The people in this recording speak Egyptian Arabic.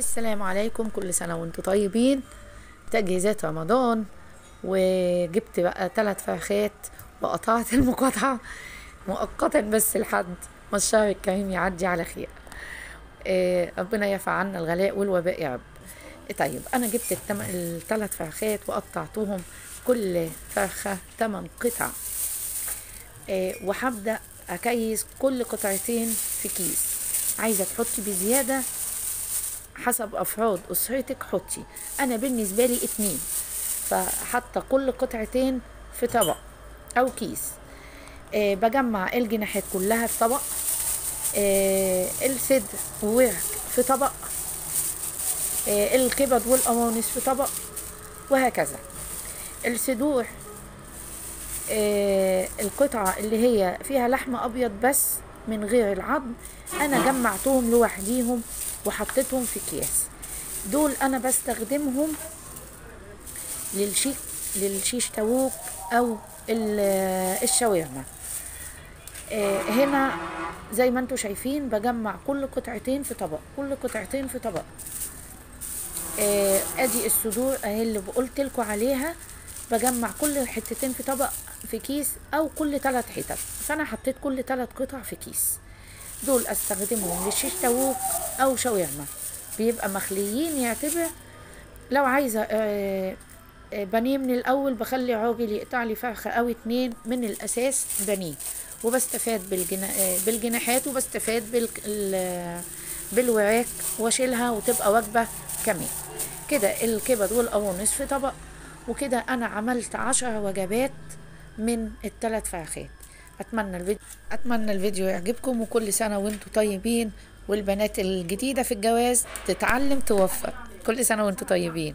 السلام عليكم، كل سنة وانتم طيبين. تجهيزات رمضان، وجبت بقى 3 فرخات وقطعت المقاطعة مؤقتا بس لحد ما الشهر الكريم يعدي على خير. ربنا يرفع عنا الغلاء والوباء يا رب. طيب انا جبت ال3 فرخات وقطعتهم كل فرخة 8 قطع، وهبدأ اكيس كل قطعتين في كيس. عايزة تحطي بزيادة حسب افراد اسرتك حطي، انا بالنسبة لي 2، فحط كل قطعتين في طبق او كيس. بجمع الجناحات كلها في طبق، الصدر وورك في طبق، الكبد والقوانص في طبق، وهكذا. الصدور القطعة اللي هي فيها لحم ابيض بس من غير العظم انا جمعتهم لوحديهم وحطيتهم في اكياس. دول انا بستخدمهم للشيش تاووك او الشاورما. هنا زي ما انتم شايفين بجمع كل قطعتين في طبق، كل قطعتين في طبق. ادي الصدور اهي اللي قلت لكم عليها، بجمع كل حتتين في طبق في كيس او كل 3 حتت، فانا حطيت كل 3 قطع في كيس. دول استخدمهم للشيش تاووك او شاورما، بيبقى مخليين يعتبر. لو عايزه بانيه من الاول بخلي عاجل يقطع لي فرخة او 2 من الاساس بانيه، وبستفاد بالجناحات وبستفاد بالوراك واشيلها وتبقى وجبة كمان كده. الكبد والقوانص في طبق، وكده انا عملت 10 وجبات من ال3 فرخات. اتمنى الفيديو يعجبكم، وكل سنة وانتم طيبين، والبنات الجديدة في الجواز تتعلم توفق. كل سنة وانتم طيبين.